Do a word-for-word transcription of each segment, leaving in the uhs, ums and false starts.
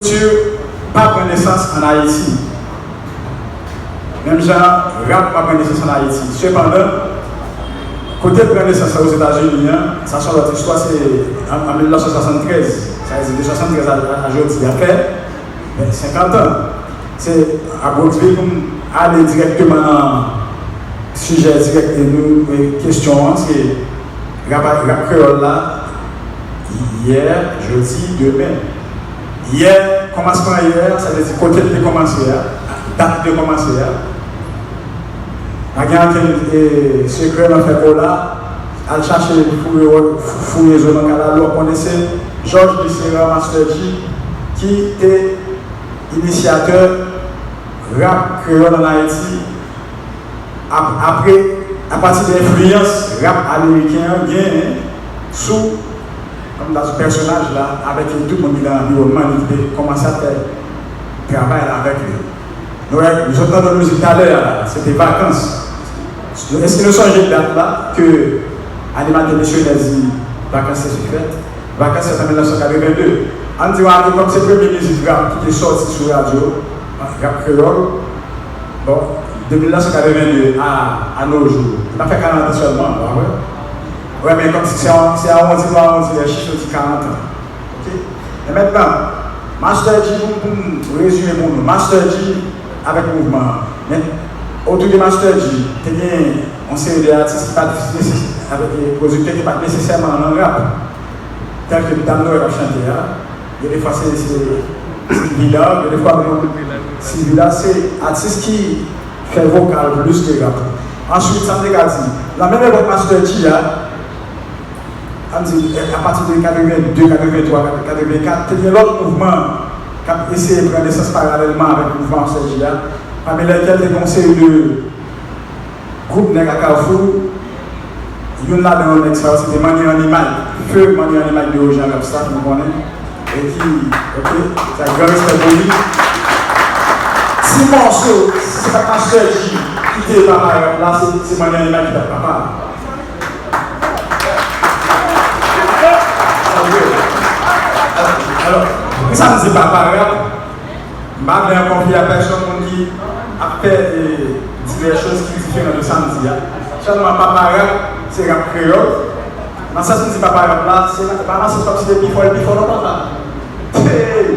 Culture pa pran nesans ann Ayiti. Menm jan rap pa pran nesans ann Ayiti. Sepandan, kote l pran nesans la Ozetazini an, sa se yon lòt istwa, se an, an mil nèf san swasanntrèz. Sa vle di de swasanntrèz a, a, a jodi a fè, ben, senkant an. Se a Brooksville pou m ale dirèkteman nan sijè dirèk de nou, e, kesyon an, se rap, rap kreyòl la, yè, jodi, demen. Yè, kòmansman yè, sa vle di kote l te kòmanse a, dat li te kòmanse a. Pa gen ankenn, e, sekrè nan fè kola, al chache fouye, fouye zo nan kalalou, w ap konnen se Jòj Diseran, Master Dji, ki te inisyatè rap kreyòl ann Ayiti. Ap-, apre, apati de enfliyans rap ameriken an genyen sou, kòm ta di, pèsonaj la, avèk tout moun ki nan anviwònman li ki te kòmanse ap fè travay la avèk li. Nou wè, nou sot tande yon mizik talè a la, se te Vakans. Èske nou sonje dat la ke animatè Lesyonèl di Vakans te sot fèt? Vakans se an mil nèf san katreven de. Ann di w a, kòm se premye mizik rap ki te sòti sou radyo, rap kreyòl. Bon, de mil nèf san katreven de a, a nos jours, li pa fè karant an sèlman, pa vre? Wè, men kòm si se a, se awondi, nou awondi lè chif, nou di karant an. Oke? Men mentnan, Master Dji, pou, pou m rezime pou nou, Master Dji avèk mouvman an. Men, otou de Master Dji, te gen yon seri de atis ki pa t nesesè, avèk de pwodiktè ki pa t nesesèman nan rap. Tèl ke Dam Noël ap chante a, gen de fwa se, se Sylvie Dard, gen de fwa Sylvie Dard se atis ki fè vokal plis ke rap. Answit, sa m te ka di, nan menm epòk Master Dji a, ann di, apati de katreven de, katreven twa, katreven kat, te gen lòt mouvman k ap eseye pran nesans paralèlman avèk mouvman Master Dji a, pami lèkèl te gen yon seri de gwoup nèg a Kafou, youn ladan yo nèg sa yo, se te Manyen Animal, Feu Manyen Animal de Ojan Rap Staff, nou konnen, e ki, oke, sa gran respè pou li. Ti mòso, si se pa t Master Dji ki te papa rap la, se, se Manyen Animal ki t ap papa. Sa vre. Alò, poukisa m di papa rap? M pa vle an konfli ak pèsonn moun ki ap fè, e, divès choz ki diferan de sa m di a. Sèlman papa rap, se rap kreyòl. Nan sans m di papa rap la, se pa nan sans kòmsi li pi fò, li pi fò, non, papa. Hey!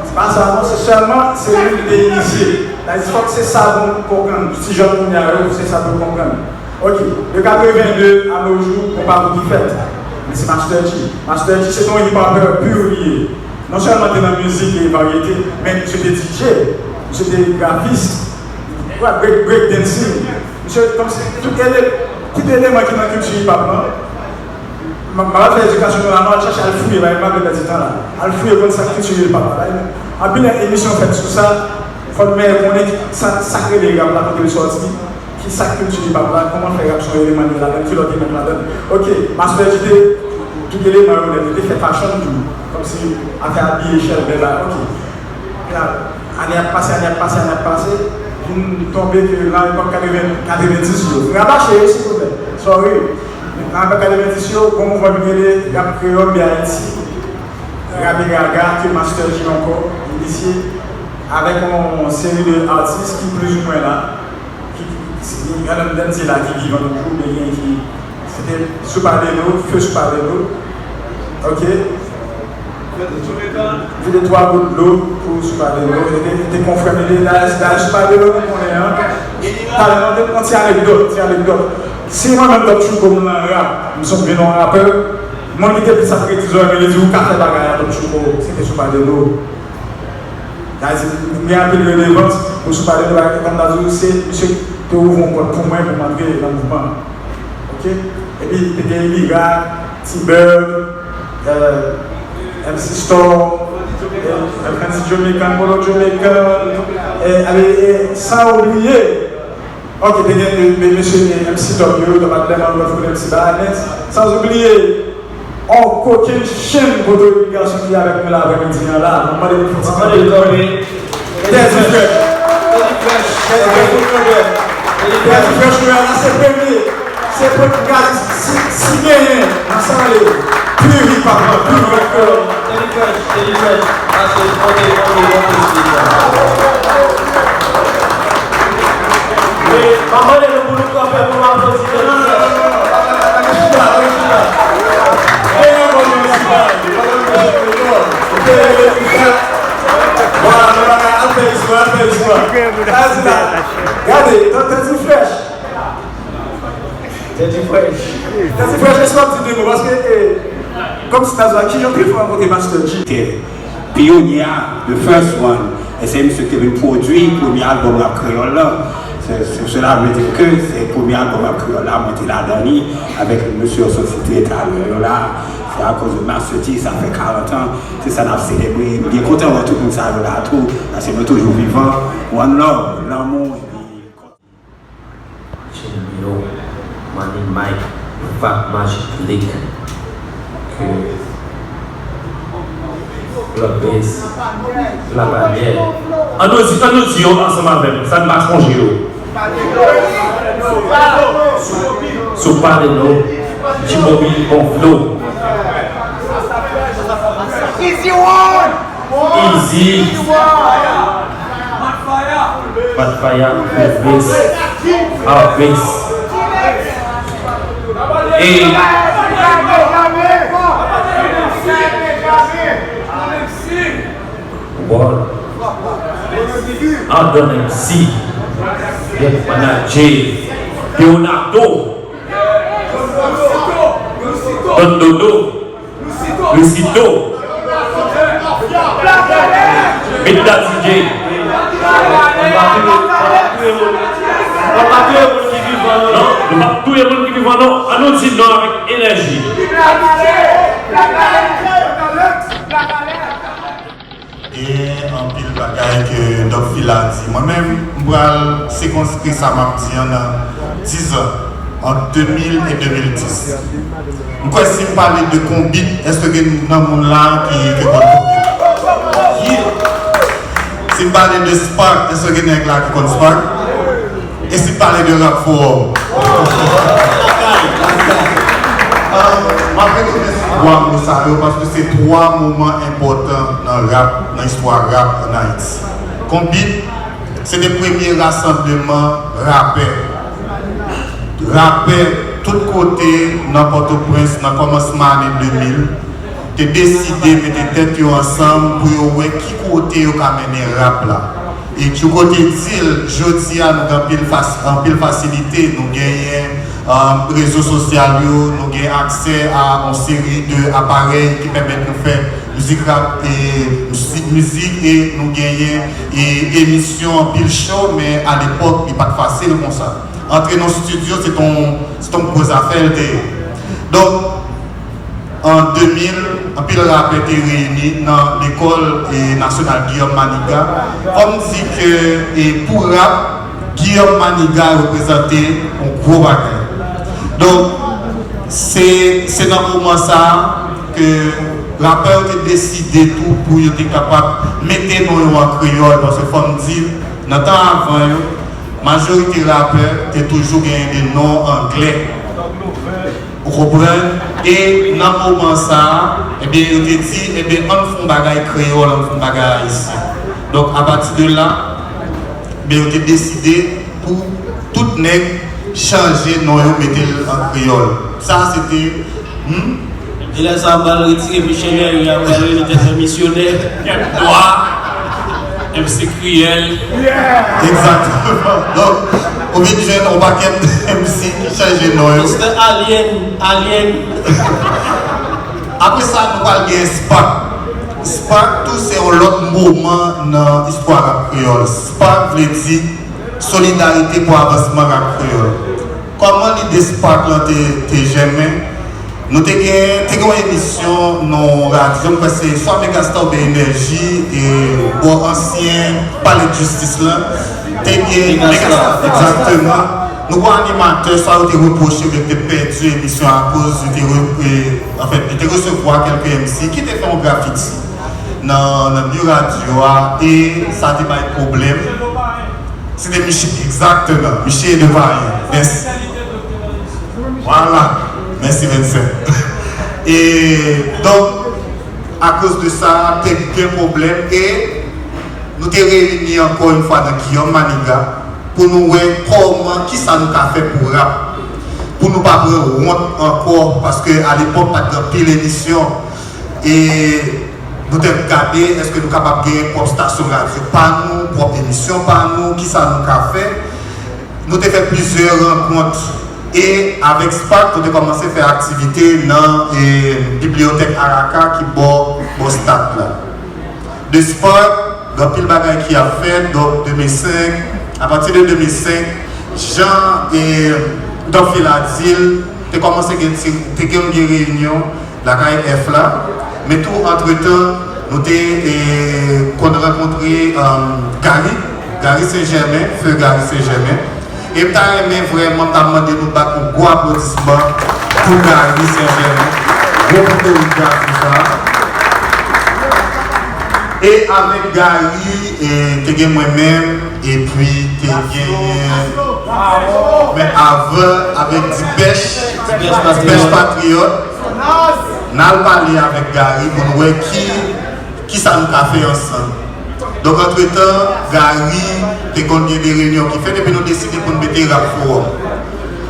Se pa sa, non, se sèlman, se li ki te inisye. Sa vle di, fòk se sa pou nou konprann. Ti jèn kounye a yo, se sa pou yo konprann. Oke, de katreven de a nos jours, gon pa pou ki fèt. Men se Master Dji. Master Dji, se te yon hip-hopper pur li ye. Non sèlman te nan mizik e varyete, men misye te D J, misye te grafis, wè, break, break dancing. Misye, kòmsi, tout ele-, tout eleman ki nan kilti hip-hop lan, m, m ap fè edikasyon nou la, nou al chache, al fouye, bagay, m pa vle pèdi tan la. Al fouye konn sa k kilti hip-hop la. Anpil emisyon fèt sou sa, fò n fè konnen sa, sa k rele rap la, kote l sòti. Ki sa k kilti hip-hop la, kòman fè rap se yon eleman li ye ladan l, ki lòt eleman ladan l. Oke, Master Dji te, tout eleman yo nèt, li te fè fashion tou, kòmsi afè abiye, chèlbè, bagay, oke. Epi ane ap pase, ane ap pase, ane ap pase, vin tonbe ke nan epòk katreven, katrevendis yo. M rabache wi, silvouplè. Sorry. Nan epòk katrevendis yo, gon mouvman ki rele Rap Kreyòl de Ayiti, Rabe Raga, ke Master Dji ankò inisye, avèk yon seri de atis ki plizoumwen la. Ki, ki, si, gen lòt nèg ki la ki vivan toujou, men gen ki, se te Soupadelo, Feu Soupadelo. Oke. Vide twa gout dlo pou Soupadelo. Li te, li te konfrè m, li te, dayè, dayè Soupadelo, nou konnen an. Talè, non, te pran ti anekdòt, ti anekdòt. Si mwen menm Top Chouko m nan rap, m sonje non rapè, moun ki te plis ap redi zòrèy, men li di, "Ou ka fè bagay a, Top Chouko," se te Soupadelo. Sa vle di, m gen anpil redevans pou Soupadelo, bagay, kòm ta di w, se misye ki te ouvri yon pòt pou mwen pou m antre nan mouvman an. Oke? Epi, te gen Elira, T-Bird, eh, M C Storm, eh, Francis Jamaican, Polo Jamaican, eh, ale, eh, san oubliye, Oke, te gen, e, e, mesye, e, M C Top yo, Top Adlèman, lòt fou M C Ba, men san oubliye on kokenn chenn kote yon gason ki avèk nou la aprèmidi an la. Mwen mande pou fè ti kanpe. Teddy Fresh. Teddy Fresh. Teddy Fresh, nou wè la, se premye. Se premye, gade, si, si genyen, nan san ale. Pure hip hop, pure rock. Teddy Fresh, Teddy Fresh. Pase, monte, monte, monte stage la. Men, m ap mande nou pou nou kanpe pou nou aplodi Teddy Fresh. Voilà, nou pa ka ap fè istwa, ap fè istwa. Sa di la, gade, Teddy Fresh. Teddy Fresh. Teddy Fresh, èske w ap di de mo? Paske, eh, kòm si ta di la, kijan te fè rankontre Master G? Te pionye a, the first one. E se misye ki te vin pwodui premye albòm rap kreyòl la. Se, se, sela vle di ke se premye albòm rap kreyòl la, mwen te ladan li, avèk mesye yo sot site talè yo la. Se akoz de Master G, sa fè karant an. Se sa n ap selebre. M byen kontan wè tout moun sa yo la tou. Paske nou toujou vivan. One love, lanmou. Chin Mino, Money Mike, Fat Magic Lick, ke Club Bass, Lapanyè. An nou di, an nou di yo ansanm avè m, sa n pa chonje yo. Sou pa de nou, G-Bobby, bon flow. Easy one! Easy. Bat Faya, Elvis, Elvis. E Wall. Andan M C. Yep, manager. Leonardo. Don Dodo. Lucito. Vin Daddy J. Non, nou p ap touye moun ki vivan, non. An nou di non avèk enèji. Gen anpil bagay ke Doc Fila di. Mwen menm, m pral sikonskri sa m ap di an nan dizan, ant de mil e de mil dis. M kwè si m pale de Konbit, èske gen nan moun la ki, ki konn Konbit? Yeah. Si m pale de Spark, èske gen nèg la ki konn Spark? E si m pale de Rap Forum? Ah, m ap retounen sou twa mo sa yo paske se twa moman enpòtan nan rap, nan istwa rap ann Ayiti. Konbit, se te premye rasanbleman rapè. Rapè tout kote nan Pòtoprens nan kòmansman ane de mil te deside mete tèt yo ansanm pou yo wè ki kote yo ka mennen rap la. E ki kote di l, jodi a nou gen anpil fas-, anpil fasilite, nou genyen, um, rezo sosyal yo, nou gen aksè a yon seri de aparèy ki pèmèt nou fè mizik rap e mizik, mizik e nou genyen e emisyon, anpil show, men alepòk li pa t fasil konsa. Antre nan estidyo, se t on, se t on gwo zafè l te ye. Donk, an de mil, anpil rapè te reyini nan lekòl, e, nasyonal Guillaume Manigat. Fò m di ke, e, pou rap, Guillaume Manigat reprezante yon gwo bagay. Donk, se, se nan moman sa a ke rapè yo te deside tou pou yo te kapab mete non yo an kreyòl, paske fò m di, nan tan avan yo, majorite rapè te toujou genyen de non anglè. Ou konprann? E nan moman sa a, ebyen, yo te di, ebyen, ann fè yon bagay kreyòl, ann fè yon bagay ayisyen. Donk, apati de la, ebyen, yo te deside pou tout nèg chanje non yo, mete l an kreyòl. Sa a, se te, hmm? E lè sa a, pral retire Michel Herry a, pral rele tèt mwen misyonè, tèt nwa, M C Kriyèl. Egzakteman. Donk, ou vin jwenn yon pakèt M C ki chanje non yo. Mister Alien, Alien. Apre sa, nou pral gen Spark. Spark tou se yon lòt moman nan istwa rap kreyòl. Spark vle di solidarite pou avansman rap kreyòl. Kòman lide Spark lan te, te jèmen? Nou te gen, te gen yon emisyon nan radyo, m kwè se swa Megastar oubyen Enèji, e bò ansyen palè jistis lan. Te gen Megastar, egzakteman. Nou gen yon animatè, sa yo te repwoche, oubyen te pèdi emisyon akoz yo te re-, e, anfèt, yo te resevwa kèlke M C ki te fè yon grafiti nan, nan bi radyo a, e sa te bay pwoblèm. Se te Michel, egzakteman. Michel Devayen. Mèsi. Vwala. Mèsi, Vincent. E donk, akoz de sa, te gen pwoblèm e nou te reyini ankò yon fwa nan Guillaume Manigat pou nou wè kòman, kisa nou ka fè pou rap, pou nou pa pran wont ankò, paske alepòk pa t gen anpil emisyon. E nou te gade èske nou kapab gen pwòp stasyon radyo pa nou, pwòp emisyon pa nou, kisa nou ka fè. Nou te fè plizyè rankont e avèk Spark, nou te kòmanse fè aktivite nan e, bibliyotèk Araka ki bò, bò stad la. De Spark, gen anpil bagay ki ap fèt, donk de mil senk, apati de de mil senk, jan e, Dòfil a di l, te kòmanse gen ti, te gen, gen reyinyon lakay F la. Men tou, antretan, nou te e, konn rankontre um, Gary, Gary Saint Germain, Feu Gary Saint Germain. E m ta renmen vrèman, m ta mande nou bat yon gwo aplodisman pou Gary Saint Germain. Gwo potorik gason sa. E avèk Gary, e, te gen mwen menm, epi te gen men avan avèk Dipèch, Dipèch Patriyòt. N al pale avèk Gary pou n wè ki, kisa nou ka fè ansanm. Donk, antretan, Gary te konn gen de reyinyon ki fèt, epi nou deside pou n mete Rap Forum.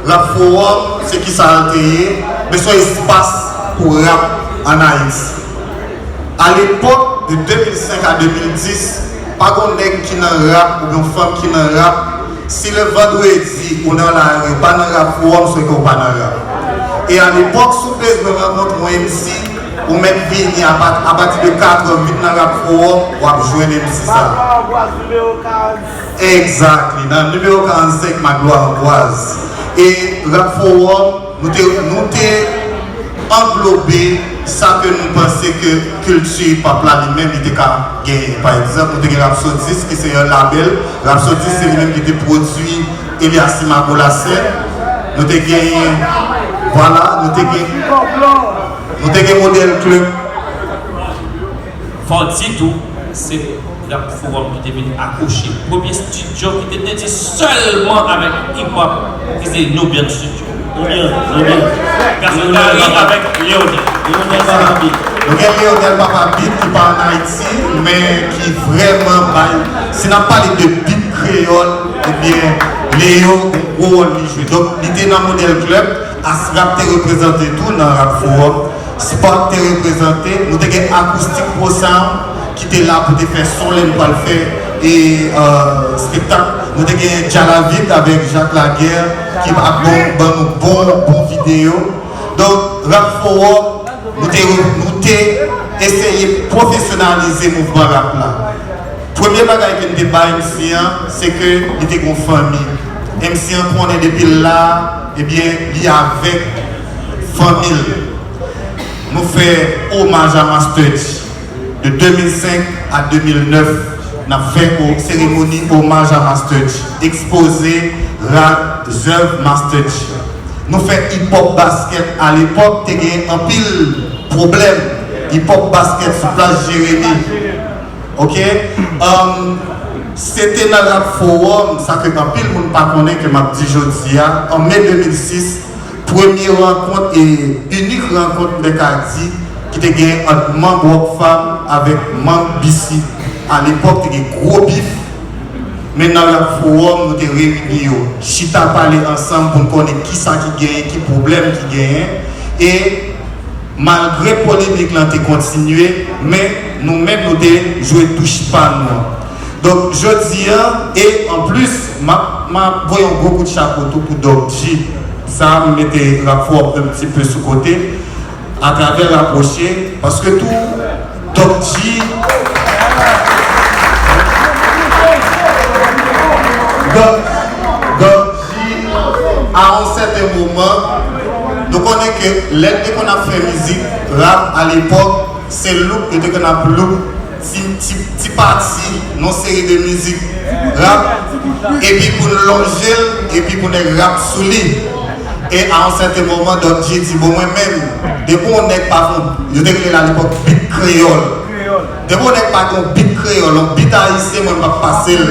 Rap Forum, se kisa l te ye? Men se yon espas pou rap ann Ayiti. Alepòk, de de mil senk a de mil dis, pa gen yon nèg ki nan rap oubyen yon fanm ki nan rap, si le vandredi ou nan lari, ou pa nan Rap Forum, se ke ou pa nan rap. E alepòk, si w bezwen rankontre yon M C, ou mèt vini apa-, apati de katrè, vin nan Rap Forum, w ap jwenn M C sa. Exactly, nan nimewo karannsenk Magloire Ambroise. E Rap Forum, nou te, nou te anglobe sa ke nou panse ke kilti hip hop la li menm li te ka genyen. Pa egzanp, nou te gen Rapsodist ki se yon labèl. Rapsodist se li menm ki te pwodui Elias Mago Lasèn. Nou te genyen, vwala, nou te gen, nou te gen Modèl Club. Fò di tou, se Rap Forum ki te vin akouche premye estidyo ki te dedye sèlman avèk hip hop, ki se Nubian Studio. Nubian, Nubian. Gason Gary avèk Leonel. Leonel Papa Beat. Nou gen Leonel Papa Beat ki pa ann Ayiti, men ki vrèman bay, si n ap pale de beat kreyòl, ebyen, Leo, yon gwo wòl li jwe. Donk, li te nan Modèl Club, Asrap te reprezante tou nan Rap Forum, Spark te reprezante, nou te gen Acoustic Pro Sound ki te la pou te fè son lè n pral fè e, euh, espektak. Nou te gen Djalavit avèk Jacques Laguerre ki ap bon, ban nou bon, bon videyo. Donk, Rap Forum, nou te, nou te eseye pwofesyonalize mouvman rap la. Premye bagay ke n te bay M C an, se ke li te gen yon fanmi. M C an konnen depi l la, ebyen, li avèk fanmi l. Nou fè omaj a Master Dji. De de mil senk a de mil nèf, n ap fè o-, seremoni omaj a Master Dji. Ekspoze ra-, zèv Master Dji. Nou fè hip hop basket. Alepòk, te gen anpil pwoblèm hip hop basket sou plas Jeremi. Oke? Um, se te nan Rap Forum, sa ke anpil moun pa konnen ke m ap di jodi a, an me de mil sis, premye rankont e inik rankont, m te ka di, ki te gen ant manm Rockfam avèk manm B C. Alepòk, te gen gwo bif, men nan Rap Forum, nou te reyini yo, chita pale ansanm pou n konnen kisa ki genyen, ki pwoblèm ki genyen. E malgre polemik lan te kontinye, men nou menm nou te jwe touch pa nou an. Donk, jodi a, e anplis, m ap, m ap voye yon gwo kout chapo tou pou Doc G. Sa, m mete Rap Forum un petit peu sou kote, atravè Rapwoche, paske tou, Doc G, Doc, Doc G, a yon sèten moman, nou konnen ke lè n te konn ap fè mizik rap alepòk, se look yo te konn ap look ti, ti, ti pati nan seri de mizik rap, epi pou n lonje l, epi pou nèg rap sou li. E a yon sèten moman, Doc G di, bon, mwen menm, depi yon nèg pa fè yon, yo te rele l alepòk bit kreyòl. Depi yon nèg pa gen yon bit kreyòl, yon bit ayisyen, mwen m p ap pase l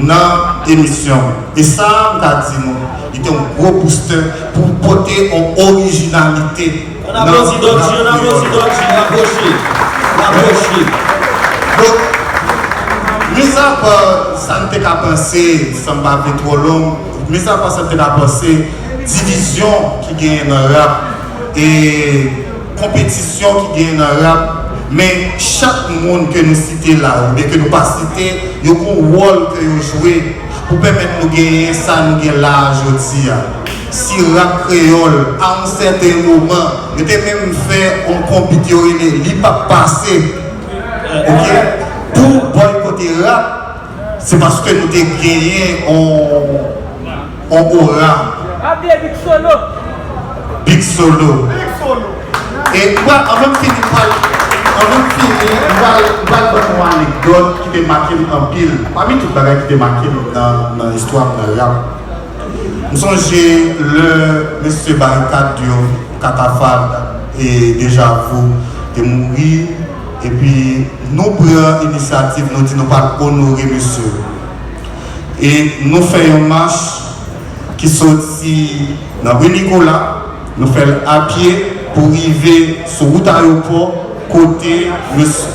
nan emisyon. E sa, m ka di nou, li te yon gwo booster pou pote yon orijinalite Ann aplodi Dodji, ann aplodi Dodji, rapwoche, rapwoche. Donk, mis apa sa n te ka panse, san m pa vle twò long, mis apa sa n te ka panse, divizyon ki genyen nan rap, e konpetisyon ki genyen nan rap, men chak moun ke nou site la, oubyen ke nou pa site, yo gon wòl ke yo jwe pou pèmèt nou genyen sa nou gen la a jodi a. Si rap kreyòl, a yon sèten moman, yo te menm fè yon konbit yo rele Li p ap pase, oke, pou bòykote rap, se paske nou te genyen yon, yon ora. Rap de Big Solo. Big Solo. E m pral, anvan m fini, m pral, anvan m fini, m pral, m pral ban nou yon anekdòt ki te make m anpil. Pami tout bagay ki te make m nan, nan istwa m nan rap. M sonje lè mesye Barikad yo, Katafal e Deja Vu te mouri, epi nou pran inisyativ, nou di nou pral onore mesye yo. E nou fè yon mach ki soti nan ri Nikola, nou fè l apye pou rive sou wout ayewopò kote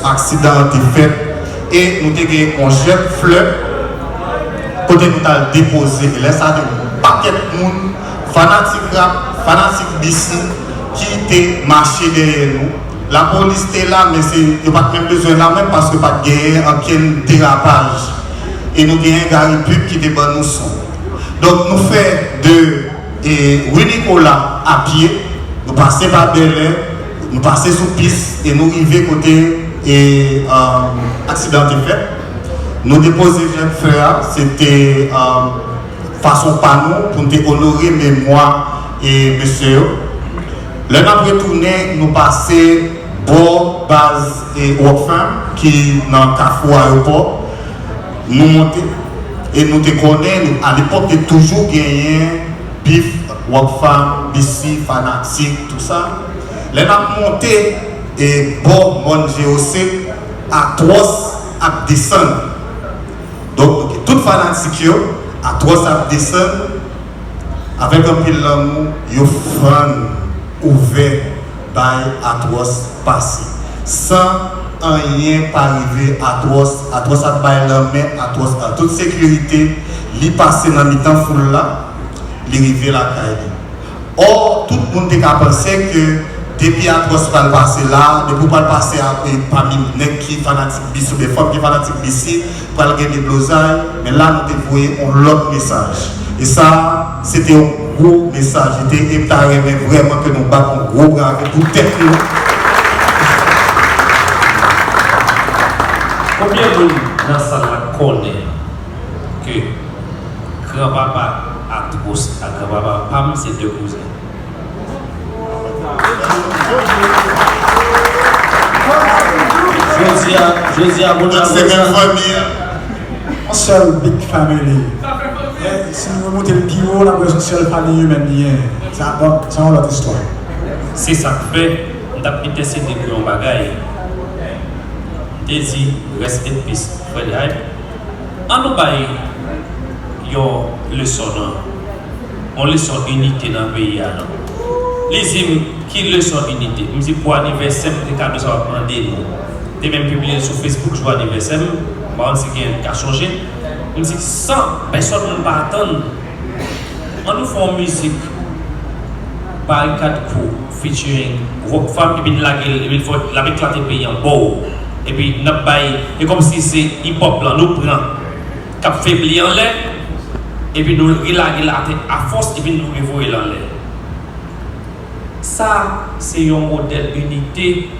aksidan an te fèt, e nou te gen yon jèt flè kote nou t al depoze. E lè sa a te yon pakèt moun, fanatik rap, fanatik B C, ki te mache dèyè nou. Lapolis te la, men se, yo pa t menm bezwen la menm paske pa t genyen ankenn derapaj. E nou genyen Gary Pub ki te ban nou son. Donk, nou fè de e, ri Nikola apye, nou pase pa Bèlè, nou pase sou pis e nou rive kote e, aksidan an te fèt. Nou depoze jèt flè a, se te fason pa nou pou n te onore memwa e mesye yo. Lè n ap retounen, nou pase bò baz e Rockfam ki nan kafou ayewopò. Nou monte e nou te konnen, nou, alepòk, te toujou genyen bif, Rockfam, B C, Fanatik, tou sa. Lè n ap monte e bò mòn G O C, Atwòs ap desann. Donk, nou gen tout fanatik yo, Atwòs ap desann. Avèk anpil lanmou, yo fann ouvè bay Atwòs pase. San anyen pa rive Atwòs, Atwòs ap bay lanmen Atwòs an tout sekirite, li pase nan mitan foul la, li rive lakay li. Ò, tout moun te ka panse ke depi Atwòs pral pase la, depi w pral pase a, e, pami nèg ki fanatik B C oubyen fanm ki fanatik B C, pral gen deblozay, men la nou te voye yon lòt mesaj. E sa, se te yon gwo mesaj li te, e m ta renmen vrèman ke nou bat yon gwo bravo pou tèt nou. Konbyen moun nan sal la konnen ke granpapa Atwòs ak granpapa pa m se de kouzen? Jodi a, jodi a, moun nan se menm fanmi an. Yon sèl big family. Si nou remonte l pi wo, n ap wè se yon sèl fanmi imèn li ye. Sa, bon, se yon lòt istwa. Se sa k fè m t ap entèsede pou yon bagay. M te di, rest in peace, Fred Hype. An nou bay yon leson nan, yon leson inite nan peyi a non. Li di m, ki leson inite? M di, pou anivèsè m, te kado sa w ap mande nou. Te menm pibliye l sou Facebook jou anivèsè m, m pa konn si gen ka chonje. M di, san pèsonn moun pa atann, an nou fè yon mizik Barikad Crew featuring Rockfam, epi n lage l, epi l fè, l ap eklate peyi an, bow. Epi n ap bay, e kòmsi se hip hop lan nou pran, k ap febli anlè, epi nou relage l atè afòs, epi nou revoye l anlè. Sa, se yon modèl inite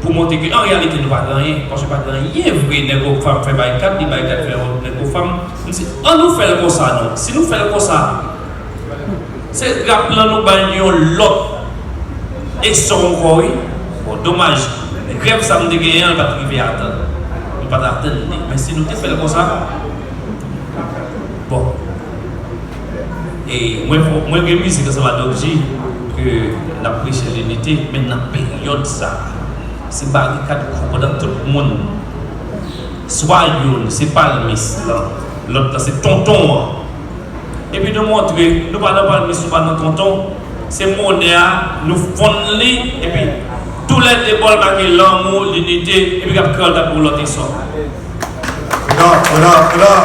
pou montre ke an reyalite nou pa gen anyen, paske pa gen anyen vre. Nèg Rockfam fè Barikad, li Barikad fè nèg Rockfam. M di, an nou fè l konsa non. Si nou fè l konsa, se rap lan nou bay li yon lòt eson ankò wi. Bon, domaj, rèv sa m te genyen an, li pa t rive atann. Li pa t atann li. Men si nou te fè l konsa, bon. E mwen, mwen gen mizik ansanm ak Doc G ke n ap preche linite, men nan peryòd sa, se Barikad Crew pandan tout moun, swa youn se palmis lan, lòt la se tonton an. Epi nou montre, nou pa nan palmis, nou pa nan tonton, Se monnen an, nou fonn li, epi toulède bò l make lanmou, linite, epi k ap kral tankou lòt esò. Hold up, hold up, hold up.